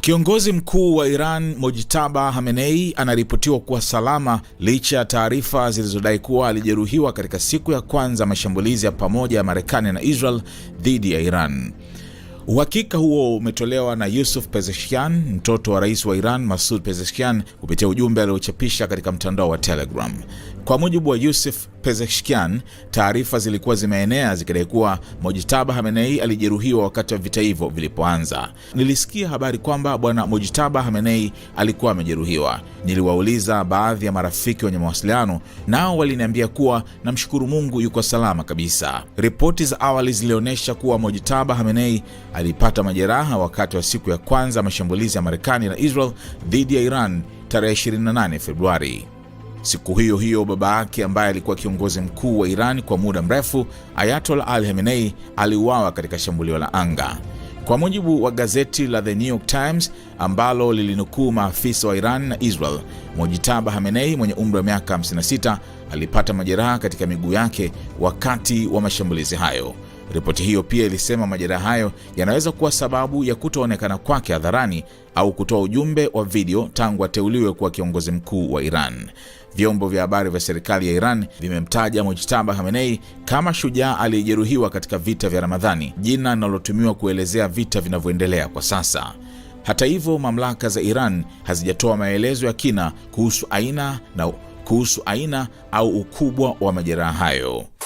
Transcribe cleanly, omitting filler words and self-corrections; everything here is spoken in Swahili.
Kiongozi mkuu wa Iran Mojtaba Khamenei anaripotiwa kuwa salama licha ya taarifa zilizodai kuwa alijeruhiwa katika siku ya kwanza mashambulizi ya pamoja ya Marekani na Israel dhidi ya Iran. Uhakika huo umetolewa na Yusuf Pezeshkian, mtoto wa rais wa Iran Masoud Pezeshkian, kupitia ujumbe aliochapisha katika mtandao wa Telegram. Kwa mujibu wa Yusuf Pezeshkian, taarifa zilikuwa zimeenea zikidai kuwa Mojtaba Khamenei alijeruhiwa wakati wa vita hivyo vilipoanza. "Nilisikia habari kwamba bwana Mojtaba Khamenei alikuwa amejeruhiwa. Niliwauliza baadhi ya marafiki wenye mawasiliano, nao waliniambia kuwa namshukuru Mungu yuko salama kabisa." Ripoti za awali zilionyesha kuwa Mojtaba Khamenei alipata majeraha wakati wa siku ya kwanza mashambulizi ya Marekani na Israel dhidi ya Iran tarehe 28 Februari. Siku hiyo hiyo, baba yake ambaye alikuwa kiongozi mkuu wa Iran kwa muda mrefu, Ayatollah Ali Khamenei, aliuawa katika shambulio la anga. Kwa mujibu wa gazeti la The New York Times ambalo lilinukuu maafisa wa Iran na Israel, Mojtaba Khamenei mwenye umri wa miaka 56 alipata majeraha katika miguu yake wakati wa mashambulizi hayo. Ripoti hiyo pia ilisema majeraha hayo yanaweza kuwa sababu ya kutoonekana kwake hadharani au kutoa ujumbe wa video tangu ateuliwe kuwa kiongozi mkuu wa Iran. Vyombo vya habari vya serikali ya Iran vimemtaja Mojtaba Khamenei kama shujaa aliyejeruhiwa katika vita vya Ramadhani, jina linalotumiwa kuelezea vita vinavyoendelea kwa sasa. Hata hivyo, mamlaka za Iran hazijatoa maelezo ya kina kuhusu aina au ukubwa wa majeraha hayo.